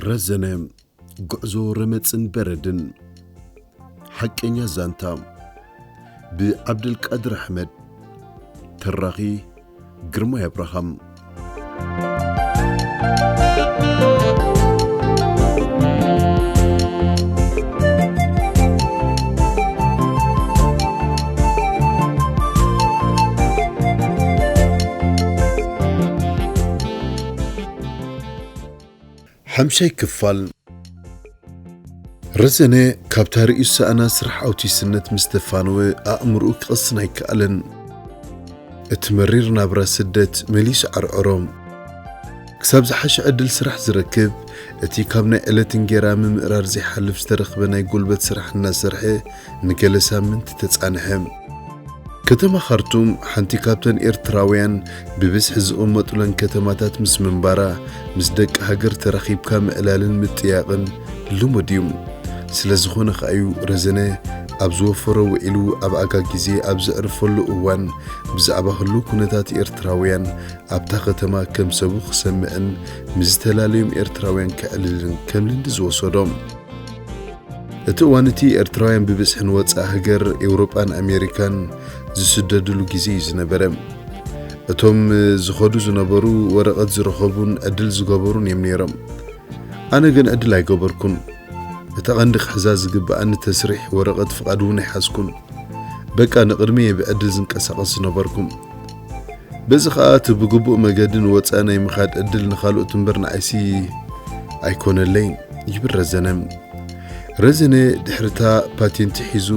ረዘነ፣ ጉዕዞ ረመጽን በረድን። ሓቀኛ ዛንታ፣ ብዓብደልቃድር ኣሕመድ። ተራኺ፣ ግርማይ ኣብርሃም። ሓምሻይ ክፋል። ረዘነ ካብታ ርእዩ ዝሰኣና ስራሕ ኣውቲስነት ምስ ተፋነወ፣ ኣእምሮኡ ክቕስን ኣይከኣለን። እቲ መሪር ናብራ ስደት መሊሱ ዓርዐሮ። ክሳብ ዝሓሸ ዕድል ስራሕ ዝረክብ፣ እቲ ካብ ናይ ዕለት እንጌራ ምምእራር ዘይሓልፍ ዝተረኽበ ናይ ጉልበት ስራሕ እናሰርሐ ንገለ ሳምንቲ ተጻንሐ። ከተማ ካርቱም ሓንቲ ካብተን ኤርትራውያን ብብዝሒ ዝቕመጡለን ከተማታት ምስ ምንባራ፣ ምስ ደቂ ሃገር ተራኺብካ ምዕላልን ምጥያቕን ልሙድ እዩ። ስለ ዝኾነ ከኣ እዩ ረዘነ ኣብ ዝወፈሮ ውዒሉ ኣብ ኣጋ ግዜ ኣብ ዘዕርፈሉ እዋን ብዛዕባ ህሉው ኩነታት ኤርትራውያን ኣብታ ከተማ ከም ሰቡ ክሰምዕን ምስ ዝተፈላለዮም ኤርትራውያን ከዕልልን ከም ልምዲ ዝወሰዶ። እቲ እዋን እቲ ኤርትራውያን ብብዝሒ ንወጻኢ ሃገር ኤውሮጳን ኣሜሪካን ዝስደድሉ ግዜ እዩ ዝነበረ። እቶም ዝኸዱ ዝነበሩ ወረቐት ዝረኸቡን ዕድል ዝገበሩን እዮም ነይሮም። ኣነ ግን ዕድል ኣይገበርኩን። እታ ቀንዲ ክሕዛ ዝግብኣኒ ተስሪሕ ወረቐት ፍቓድ እውን ኣይሓዝኩን። በቃ ንቕድመይ እየ ብዕድል ዝንቀሳቐስ ዝነበርኩ። በዚ ኸኣ እቲ ብግቡእ መገዲ ንወጻኢ ናይ ምኻድ ዕድል ንኻልኦት እምበር ንዓይሲ ኣይኮነለይን፣ ይብል ረዘነ። ረዘነ ድሕሪ እታ ፓቴንት ሒዙ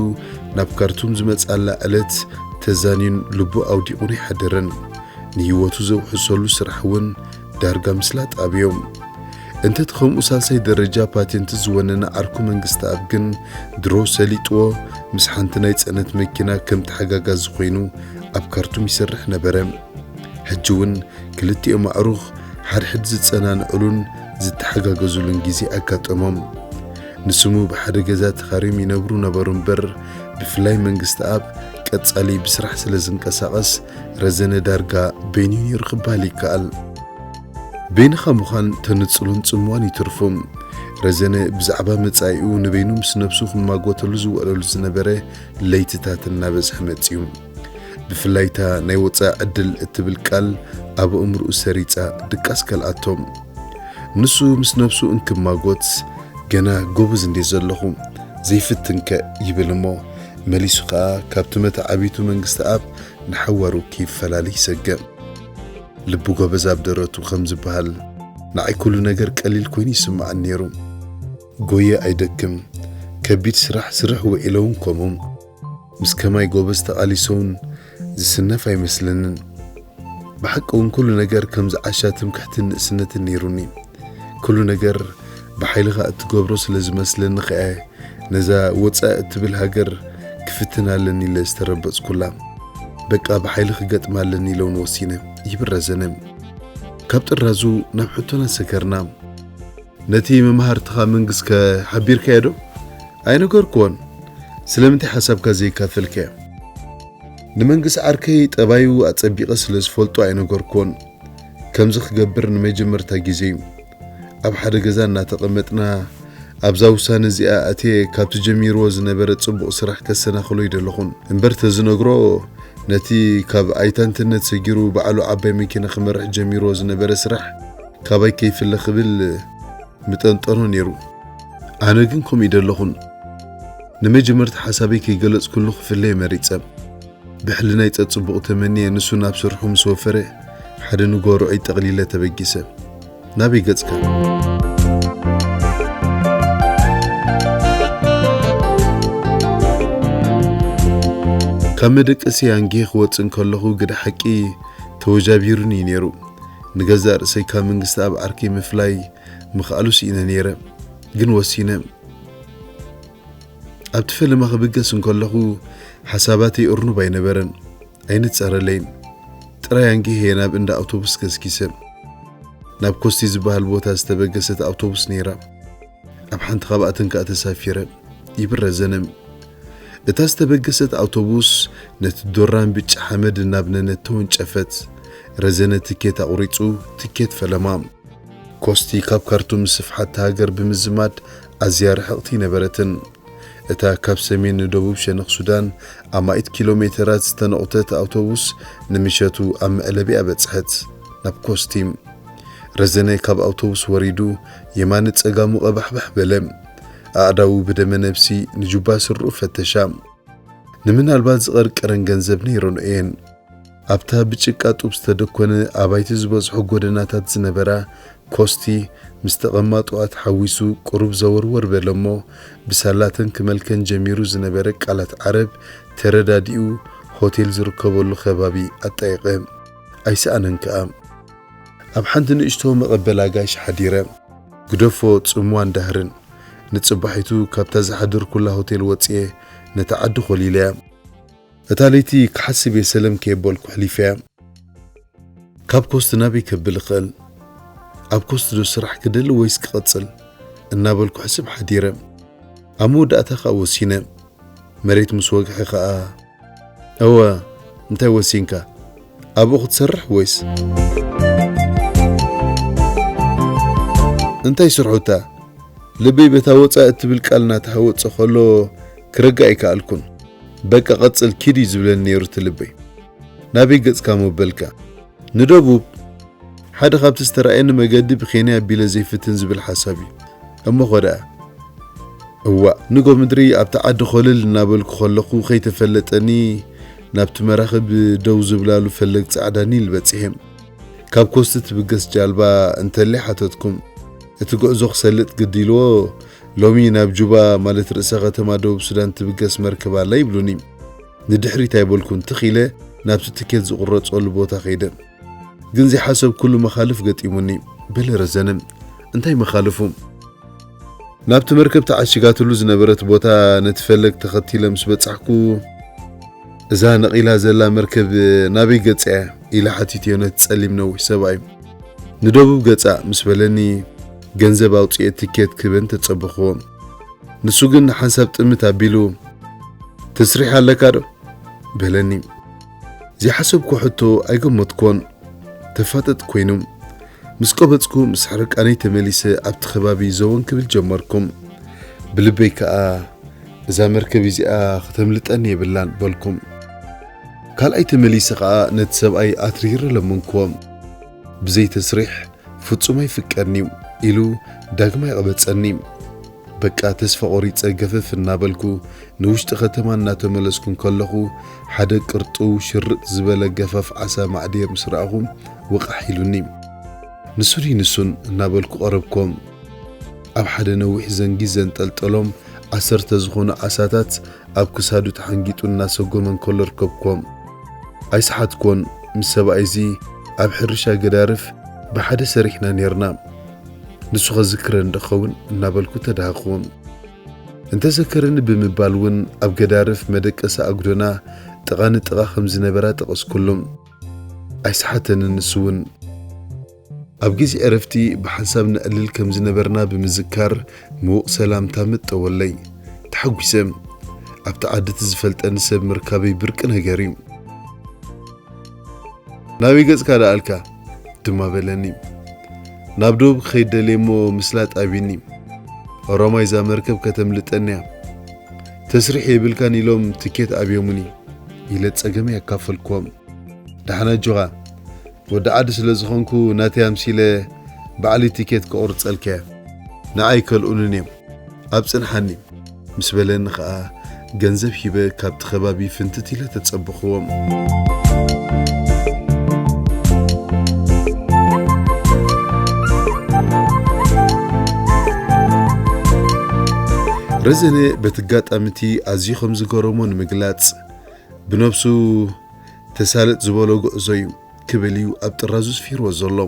ናብ ካርቱም ዝመጽኣላ ዕለት ተዛንዩን ልቡ ኣውዲቑን ኣይሓደረን። ንህይወቱ ዘውሕሰሉ ስራሕ እውን ዳርጋ ምስላጥ ኣብዮ። እንተቲ ከምኡ ሳልሳይ ደረጃ ፓቴንት ዝወነነ ዓርኩ መንግስተኣብ ግን ድሮ ሰሊጥዎ ምስ ሓንቲ ናይ ጽዕነት መኪና ከም ተሓጋጋዚ ኮይኑ ኣብ ካርቱም ይሰርሕ ነበረ። ሕጂ እውን ክልቲኦም ኣዕሩኽ ሓድሕድ ዝጸናንዑሉን ዝተሓጋገዙሉን ግዜ ኣጋጠሞም። ንስሙ ብሓደ ገዛ ተኻርዮም ይነብሩ ነበሩ እምበር፣ ብፍላይ መንግስተኣብ ቀጻሊ ብስራሕ ስለ ዝንቀሳቐስ፣ ረዘነ ዳርጋ በይኑ ነይሩ ክበሃል ይከኣል። በይንኻ ምዃን ተንጽሎን ጽምዋን ይትርፎ። ረዘነ ብዛዕባ መጻኢኡ ንበይኑ ምስ ነብሱ ክማጎተሉ ዝውዕለሉ ዝነበረ ለይትታት እናበዝሐ መጺኡ። ብፍላይ እታ ናይ ወጻኢ ዕድል እትብል ቃል ኣብ ኣእምሮኡ ሰሪጻ ድቃስ ከልኣቶ። ንሱ ምስ ነብሱ እንክማጎት፣ "ገና ጎበዝ እንድየ ዘለኹ፣ ዘይፍትንከ?" ይብል እሞ፣ መሊሱ ኸኣ ካብቲ መተዓቢቱ መንግስተኣብ ንሓዋሩ ከይፈላለ ይሰግእ። ልቢ ጎበዝ ኣብ ደረቱ ከም ዝበሃል፣ ንዓይ ኩሉ ነገር ቀሊል ኮይኑ ይስምዓኒ ነይሩ። ጎየ ኣይደክም፣ ከቢድ ስራሕ ስርሕ ውዒለ እውን ከምኡ። ምስ ከማይ ጎበዝ ተቓሊሰ እውን ዝስነፍ ኣይመስለንን። ብሓቂ እውን ኩሉ ነገር ከም ዝዓሻ ትምክሕትን ንእስነትን ነይሩኒ። ኩሉ ነገር ብሓይልኻ እትገብሮ ስለ ዝመስለኒ ከኣ ነዛ ወጻኢ እትብል ሃገር ክፍትን ኣለኒ ኢለ ዝተረበጽኩላ። በቃ ብሓይሊ ክገጥማ ኣለኒ ኢለ እውን ወሲነ፣ ይብል ረዘነ። ካብ ጥራዙ ናብ ሕቶና ሰገርና። ነቲ መማህርትኻ መንግስከ ሓቢርካዮ ዶ? ኣይነገርክዎን። ስለምንታይ ሓሳብካ ዘየካፈልካዮ? ንመንግስ ዓርከይ ጠባዩ ኣጸቢቐ ስለ ዝፈልጦ ኣይነገርክዎን። ከምዚ ክገብር ንመጀመርታ ግዜ እዩ። ኣብ ሓደ ገዛ እናተቐመጥና ኣብዛ ውሳነ እዚኣ ኣትየ ካብቲ ጀሚርዎ ዝነበረ ጽቡቕ ስራሕ ከሰናኽሎ ኣይደለኹን። እምበር ተዝነግሮ ነቲ ካብ ኣይታንትነት ሰጊሩ ባዕሉ ዓባይ መኪና ክመርሕ ጀሚርዎ ዝነበረ ስራሕ ካባይ ከይፍለ ክብል ምጠንጠኖ ነይሩ። ኣነ ግን ከምኡ ኣይደለኹን። ንመጀመርታ ሓሳበይ ከይገለጽኩሉ ክፍለየ መሪጸ። ብሕልናይ ጸጽቡቕ ተመንየ፣ ንሱ ናብ ስርሑ ምስ ወፈረ፣ ሓደ ንጎርዖይ ጠቕሊለ ተበጊሰ። ናበይ ገጽካ? ካብ መደቀሲ ያንጌ ክወጽእ እንከለኹ ግደ ሓቂ ተወጃቢሩኒ እዩ ነይሩ። ንገዛእ ርእሰይ ካብ መንግስቲ ኣብ ዓርከይ ምፍላይ ምኽኣሉ ስኢነ ነይረ። ግን ወሲነ። ኣብቲ ፈለማ ክብገስ እንከለኹ ሓሳባተይ እርኑብ ኣይነበረን። ኣይነጸረለይን። ጥራይ ኣንጊሀ ናብ እንዳ ኣውቶቡስ ገስጊሰ። ናብ ኮስቲ ዝበሃል ቦታ ዝተበገሰት ኣውቶቡስ ነይራ። ኣብ ሓንቲ ካብኣተን ከኣ ተሳፊረ። ይብል ረዘነ። እታ ዝተበገሰት ኣውቶቡስ ነቲ ዶራን ብጫ ሓመድ እናብነነት ተወንጨፈት። ረዘነ ትኬት ኣቑሪጹ፣ ትኬት ፈለማ። ኮስቲ ካብ ካርቱም ስፍሓት ሃገር ብምዝማድ ኣዝያ ርሕቕቲ ነበረትን። እታ ካብ ሰሜን ንደቡብ ሸነኽ ሱዳን ኣማኢት ኪሎ ሜተራት ዝተነቑተት ኣውቶቡስ ንምሸቱ ኣብ መዕለቢኣ በጽሐት፣ ናብ ኮስቲ። ረዘነ ካብ ኣውቶቡስ ወሪዱ የማኒ ጸጋሙ ቀባሕባሕ በለ። ኣእዳዉ ብደመ ነብሲ ንጁባ ስርኡ ፈተሻ። ንምናልባት ዝቐርቀረን ገንዘብ ነይረን እየን። ኣብታ ብጭቃ ጡብ ዝተደኮነ ኣባይቲ ዝበዝሖ ጎደናታት ዝነበራ ኮስቲ፣ ምስ ተቐማጦኣ ተሓዊሱ ቁሩብ ዘወርወር በለ እሞ፣ ብሳላተን ክመልከን ጀሚሩ ዝነበረ ቃላት ዓረብ ተረዳዲኡ፣ ሆቴል ዝርከበሉ ከባቢ ኣጣየቐ። ኣይሰኣነን ከኣ። ኣብ ሓንቲ ንእሽቶ መቐበል ኣጋይሽ ሓዲረ። ግደፎ ጽምዋን ዳህርን። ንጽባሒቱ ካብታ ዝሓደርኩላ ሆቴል ወጽየ ነታ ዓዲ ኮሊለያ። እታ ለይቲ ክሓስብ እየ ሰለም ከየበልኩ ኣሕሊፈያ። ካብ ኮስት ናበይ ከብል እኽእል? ኣብ ኮስት ዶ ስራሕ ክደሊ ወይስ ክቐጽል? እናበልኩ ሕስብ ሓዲረ። ኣብ መወዳእታ ኸኣ ወሲነ። መሬት ምስ ወግሐ ኸኣ፣ እወ፣ እንታይ ወሲንካ? ኣብኡ ክትሰርሕ ወይስ? እንታይ ስርሑታ? ልበይ በታ ወጻኢ እትብል ቃል እናተሃወጸ ከሎ ክረግእ ኣይከኣልኩን። በቃ ቀጽል ኪድ እዩ ዝብለኒ ነይሩ እቲ ልበይ። ናበይ ገጽካ እሞ በልካ? ንደቡብ። ሓደ ካብቲ ዝተራእየኒ መገዲ ብኬንያ ኣቢለ ዘይፍትን ዝብል ሓሳብ እዩ። እሞ ኸ ደኣ? እዋእ፣ ንጎ ምድሪ ኣብቲ ዓዲ ኾለል እናበልኩ ከለኹ ከይተፈለጠኒ ናብቲ መራኽብ ደው ዝብላሉ ፈለግ ጻዕዳ ኒል በጺሐ። ካብ ኮስት ትብገስ ጃልባ እንተልያ ሓተትኩም። እቲ ጉዕዞ ክሰልጥ ግዲ ኢልዎ፣ ሎሚ ናብ ጁባ ማለት ርእሰ ከተማ ደቡብ ሱዳን ትብገስ መርከብ ኣላ ይብሉኒ። ንድሕሪት ኣይበልኩን፣ ትኽ ኢለ ናብቲ ትኬት ዝቑረጸሉ ቦታ ከይደ። ግን ዘይሓሰብኩሉ መኻልፍ ገጢሙኒ። በለ ረዘነ። እንታይ መኻልፉ? ናብቲ መርከብ ተዓሺጋትሉ ዝነበረት ቦታ ነቲ ፈለግ ተኸቲለ ምስ በጻሕኩ፣ እዛ ነቒላ ዘላ መርከብ ናበይ ገጻ እያ? ኢለ ሓቲተዮ ነቲ ጸሊም ነዊሕ ሰብኣይ። ንደቡብ ገጻ ምስ በለኒ፣ ገንዘብ ኣውጽኤ ትኬት ክህበን ተጸበኽዎ። ንሱ ግን ሓንሳብ ጥምት ኣቢሉ፣ "ተስሪሕ ኣለካ ዶ?" በለኒ። ዘይሓሰብኩ ሕቶ ኣይገመትኩዎን። ተፋጠጥ ኮይኑ፣ ምስ ቀበጽኩ ምስ ሕርቃነይ ተመሊሰ ኣብቲ ከባቢ ዘወን ክብል ጀመርኩ። ብልበይ ከኣ፣ "እዛ መርከብ እዚኣ ከተምልጠኒ የብላን" በልኩ። ካልኣይ ተመሊሰ ከኣ ነቲ ሰብኣይ ኣትሪረ ለመንኩዎ። ብዘይ ተስሪሕ ፍጹም ኣይፍቀድን'ዩ ኢሉ ዳግማይ ቀበጸኒ። በቃ ተስፋ ቆሪጸ ገፈፍ እናበልኩ ንውሽጢ ከተማ እናተመለስኩ እንከለኹ ሓደ ቅርጥው ሽርጥ ዝበለ ገፋፍ ዓሳ ማዕድየ ምስ ረኣኹ ወቓሕ ኢሉኒ። "ንሱ ድዩ ንሱን?" እናበልኩ ቀረብኮም። ኣብ ሓደ ነዊሕ ዘንጊ ዘንጠልጠሎም ዓሰርተ ዝኾኑ ዓሳታት ኣብ ክሳዱ ተሓንጊጡ እናሰጎመ እንከሎ ርከብኮም። ኣይሰሓትኮን፣ ምስ ሰብኣይዚ ኣብ ሕርሻ ገዳርፍ ብሓደ ሰሪሕና ኔርና። ንሱ ኸዝክረኒ ዶ ኸውን እናበልኩ ተዳሃኽዎም። እንተዘከረኒ ብምባል እውን ኣብ ገዳርፍ መደቀሲ ኣጉዶና ጥቓ ንጥቓ ከም ዝነበራ ጠቐስኩሉ። ኣይሰሓተንን ንሱ እውን። ኣብ ግዜ ዕረፍቲ ብሓንሳብ ነዕልል ከም ዝነበርና ብምዝካር ምዉቕ ሰላምታ መጠወለይ። ተሓጒሰ። ኣብቲ ዓዲ እቲ ዝፈልጠኒ ሰብ ምርካበይ ብርቂ ነገር እዩ። "ናበይ ገጽካ ደኣልካ?" ድማ በለኒ። "ናብ ደቡብ ክኸይድ ደልየ እሞ ምስላ ጣቢኒ። ኦሮማይ እዛ መርከብ ከተምልጠኒ እያ። ተስሪሕ የብልካን ኢሎም ትኬት ኣብዮሙኒ" ኢለ ጸገመይ ኣካፈልክዎም። "ደሓን ኣጆኻ፣ ወዲ ዓዲ ስለ ዝኾንኩ ናተይ ኣምሲለ ባዕለይ ቲኬት ክቑርጸልካ እየ። ንዓይ ከልኡንን እዮም። ኣብ ጽንሓኒ" ምስ በለኒ ኸኣ ገንዘብ ሂበ ካብቲ ከባቢ ፍንትት ኢለ ተጸበኽዎም። ረዘነ በቲ ኣጋጣሚ እቲ ኣዝዩ ከም ዝገረሞ ንምግላጽ ብነብሱ ተሳለጥ ዝበሎ ጉዕዞ እዩ ክብል እዩ ኣብ ጥራዙ ስፊርዎ ዘሎ።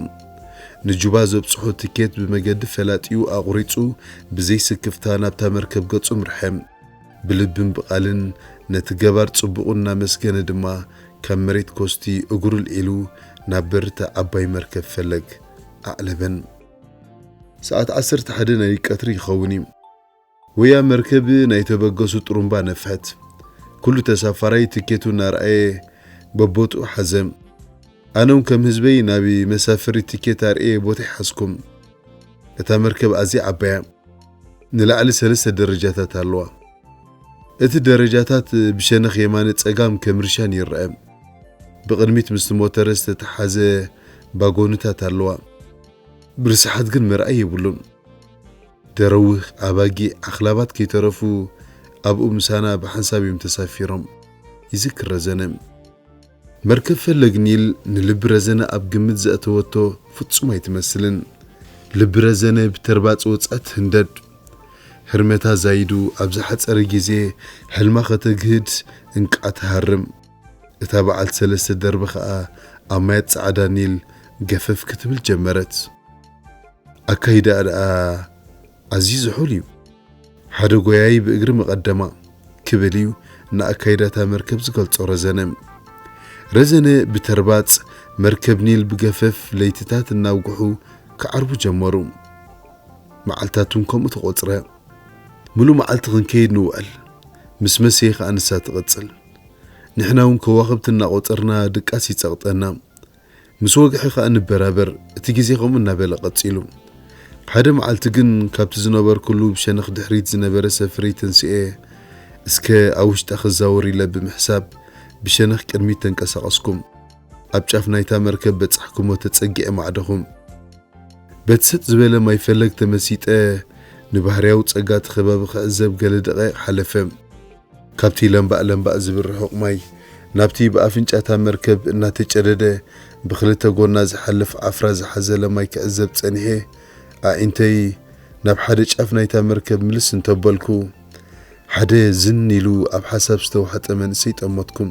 ንጁባ ዘብጽሖ ትኬት ብመገዲ ፈላጢኡ ኣቑሪጹ ብዘይ ስክፍታ ናብታ መርከብ ገጹ ኣምርሐ። ብልብን ብቓልን ነቲ ገባር ጽቡቑ እናመስገነ ድማ ካብ መሬት ኮስቲ እግሩ ኣልዒሉ ናብ በርታ ዓባይ መርከብ ፈለግ ኣዕለበን። ሰዓት ዓሰርተ ሓደ ናይ ቀትሪ ይኸውን እዩ። ወያ መርከብ ናይ ተበገሱ ጥሩምባ ነፍሐት። ኩሉ ተሳፋራይ ትኬቱ እናረኣየ በቦትኡ ሓዘ። ኣነ እውን ከም ህዝበይ ናብ መሳፈሪ ትኬት ኣርእየ ቦታይ ሓዝኩም። እታ መርከብ ኣዝያ ዓባያ፣ ንላዕሊ ሰለስተ ደረጃታት ኣለዋ። እቲ ደረጃታት ብሸነኽ የማነ ጸጋም ከም ርሻን ይረአ። ብቕድሚት ምስቲ ሞተረ ዝተተሓዘ ባጎንታት ኣለዋ። ብርስሓት ግን መርኣይ የብሉን። ደረውህ፣ ኣባጊዕ፣ ኣኽላባት ከይተረፉ ኣብኡ ምሳና ብሓንሳብ እዮም ተሳፊሮም። ይዝክር ረዘነ። መርከብ ፈለግ ኒል ንልቢ ረዘነ ኣብ ግምት ዘእተወቶ ፍጹም ኣይትመስልን። ልቢ ረዘነ ብተርባጽ ወጻት ህንደድ። ህርመታ ዛይዱ ኣብ ዝሓጸረ ግዜ ሕልማ ከተግህድ እንቃዕ ትሃርም። እታ በዓልቲ ሰለስተ ደርቢ ኸኣ ኣብ ማያት ጻዕዳ ኒል ገፈፍ ክትብል ጀመረት። ኣካይዳኣ ደኣ ኣዝዩ ዝሑል እዩ። ሓደ ጎያዪ ብእግሪ መቐደማ ክብል እዩ ንኣካይዳታ መርከብ ዝገልጾ ረዘነ። ረዘነ ብተርባጽ መርከብ ኒል ብገፈፍ ለይትታት እናውግሑ ክዓርቡ ጀመሩ። መዓልታት እውን ከምኡ ተቖጽረ። ምሉእ መዓልቲ ክንከይድ ንውዕል። ምስ መሰየ ኸኣ ንሳ ትቕጽል። ንሕና እውን ከዋኽብቲ እናቖጸርና ድቃስ ይጸቕጠና። ምስ ወግሒ ኸኣ ንበራበር። እቲ ግዜ ከምኡ እናበለ ቀጺሉ። ሓደ መዓልቲ ግን ካብቲ ዝነበርኩሉ ብሸነኽ ድሕሪት ዝነበረ ሰፍሪ ተንስኤ፣ እስከ ኣብ ውሽጣ ክዛወር ኢለ ብምሕሳብ ብሸነኽ ቅድሚት ተንቀሳቐስኩም። ኣብ ጫፍ ናይታ መርከብ በጻሕኩሞ ተጸጊዐ ማዕደኹም። በቲ ሰጥ ዝበለ ማይ ፈለግ ተመሲጠ ንባህርያዊ ጸጋ እቲ ከባቢ ክዕዘብ ገለ ደቓይቕ ሓለፈ። ካብቲ ለምባእ ለምባእ ዝብል ርሑቕ ማይ ናብቲ ብኣፍንጫታ መርከብ እናተጨደደ ብኽልተ ጎና ዝሓልፍ ዓፍራ ዝሓዘለ ማይ ክዕዘብ ጸኒሐ፣ ኣዒንተይ ናብ ሓደ ጫፍ ናይታ መርከብ ምልስ እንተበልኩ፣ ሓደ ዝን ኢሉ ኣብ ሓሳብ ዝተዋሕጠ መንእሰይ ጠመትኩም።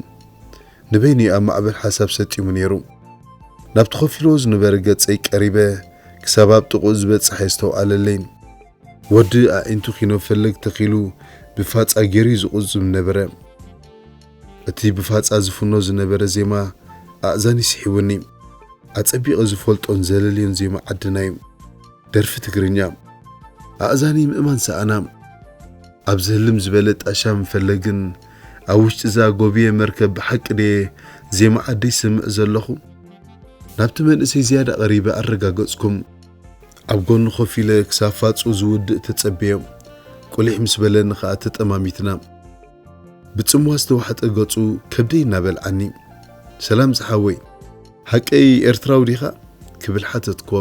ንበይኑ ኣብ ማዕበል ሓሳብ ሰጢሙ ነይሩ። ናብቲ ኮፍ ኢልዎ ዝነበረ ገጸይ ቀሪበ ክሳብ ኣብ ጥቕኡ ዝበጽሕ የስተውዓለለይን። ወዲ ኣዒንቱ ኪኖ ፈለግ ተኺሉ ብፋጻ ገይሩ እዩ ዝቕዝም ነበረ። እቲ ብፋጻ ዝፍኖ ዝነበረ ዜማ ኣእዛኒ ስሒቡኒ። ኣጸቢቐ ዝፈልጦን ዘለልዮን ዜማ ዓድና እዩ። ደርፊ ትግርኛ። ኣእዛኒ ምእማን ሰኣና። ኣብ ዝህልም ዝበለ ጣሻ ምፈለግን ኣብ ውሽጢ እዛ ጎብየ መርከብ ብሓቂ ድየ ዜማ ዓደይ ይሰምዕ ዘለኹ? ናብቲ መንእሰይ ዝያዳ ቀሪበ ኣረጋገጽኩም። ኣብ ጎኑ ኮፍ ኢለ ክሳብ ፋጹ ዝውድእ ተጸበዮ። ቁሊሕ ምስ በለኒ ኸኣ ተጠማሚትና። ብጽምዋ ዝተዋሕጠ ገጹ ከብደይ እናበልዓኒ፣ "ሰላም ዝሓወይ፣ ሓቀይ ኤርትራዊ ዲኻ?" ክብል ሓተትኮ።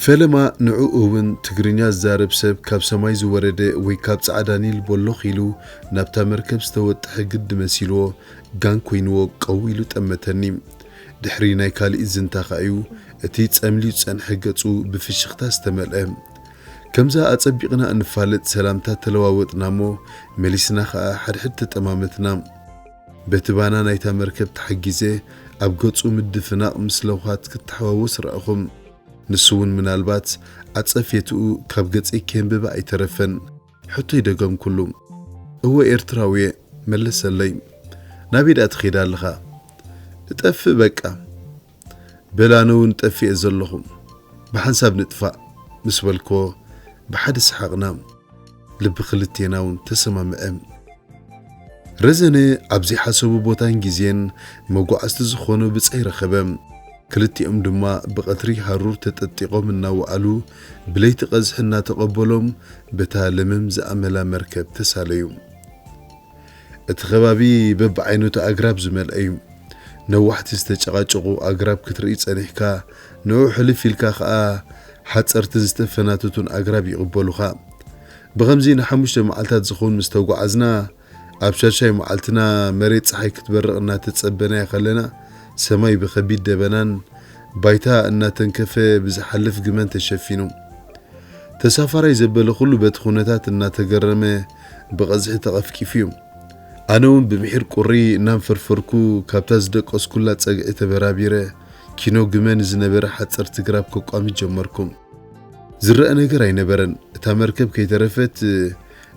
ፈለማ ንዕኡ እውን ትግርኛ ዝዛረብ ሰብ ካብ ሰማይ ዝወረደ ወይ ካብ ጻዕዳ ኒል ቦሎኽ ኢሉ ናብታ መርከብ ዝተወጥሐ ግዲ መሲልዎ፣ ጋን ኮይንዎ ቀው ኢሉ ጠመተኒ። ድሕሪ ናይ ካልእ ዝንታ ኸኣ'ዩ እቲ ጸምልዩ ዝጸንሐ ገጹ ብፍሽኽታ ዝተመልአ። ከምዛ ኣጸቢቕና እንፋለጥ ሰላምታ ተለዋወጥና እሞ፣ መሊስና ኸኣ ሓድሕድ ተጠማመትና። በቲ ባና ናይታ መርከብ ተሓጊዘ ኣብ ገጹ ምድፍናቕ ምስ ለውሃት ክተሓዋወስ ረኣኹ። ንሱ እውን ምናልባት ኣጸፌትኡ ካብ ገጸይ ከየንበበ ኣይተረፈን። ሕቶይ ደገምኩሉ። "እወ ኤርትራዊ እየ" መለሰለይ። "ናበይ ደኣ ትኸይድ ኣለኻ?" "እጠፍእ በቃ።" "በል ኣነ እውን ጠፊኤ ዘለኹ። ብሓንሳብ ንጥፋእ" ምስ በልኮ ብሓደ ሰሓቕና። ልቢ ክልቴና እውን ተሰማምዐ። ረዘነ ኣብ ዘይሓሰቦ ቦታን ግዜን መጓዕዝቲ ዝኾኖ ብጻይ ረኸበ። ክልቲኦም ድማ ብቐትሪ ሃሩር ተጠጢቖም እናወዓሉ ብለይቲ ቀዝሒ እናተቐበሎም በታ ለመም ዝኣመላ መርከብ ተሳለዩ። እቲ ከባቢ በብዓይነቱ ኣግራብ ዝመልአ እዩ። ነዋሕቲ ዝተጨቓጨቑ ኣግራብ ክትርኢ ጸኒሕካ፣ ንዑ ሕልፍ ኢልካ ኸኣ ሓጸርትን ዝተፈናተቱን ኣግራብ ይቕበሉኻ። ብኸምዚ ንሓሙሽተ መዓልታት ዝኸውን ምስ ተጓዓዝና፣ ኣብ ሻድሻይ መዓልትና መሬት ጸሓይ ክትበርቕ እናተጸበናያ ከለና፣ ሰማይ ብኸቢድ ደበናን ባይታ እናተንከፈ ብዝሓልፍ ግመን ተሸፊኑ። ተሳፋራይ ዘበለ ኩሉ በቲ ኩነታት እናተገረመ ብቐዝሒ ተቐፍቂፉ እዩ። ኣነ እውን ብምሒር ቁሪ እናንፈርፈርኩ ካብታ ዝደቀስኩላ ጸግዒ ተበራቢረ ኪኖ ግመ ንዝነበረ ሓጸርቲ ግራብ ከቋሚ ጀመርኩ። ዝረአ ነገር ኣይነበረን። እታ መርከብ ከይተረፈት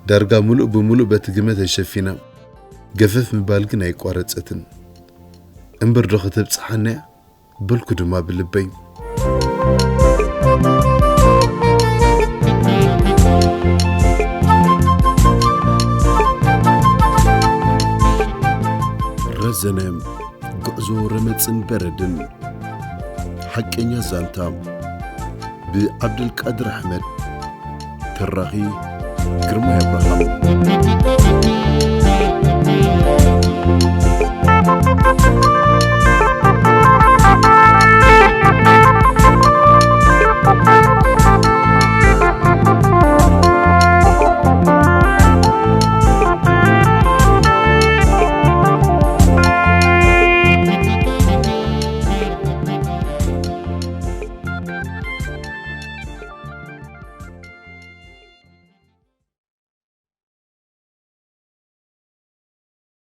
ዳርጋ ምሉእ ብምሉእ በቲ ግመ ተሸፊና። ገፈፍ ምባል ግን ኣይቋረጸትን። እምበር ዶ ከተብጽሓና እያ? በልኩ ድማ ብልበይ። ረዘነ፣ ጉዕዞ ረመጽን በረድን። ሓቀኛ ዛንታ። ብዓብደልቃድር ኣሕመድ፣ ተራኺ ግርማይ ኣብርሃም።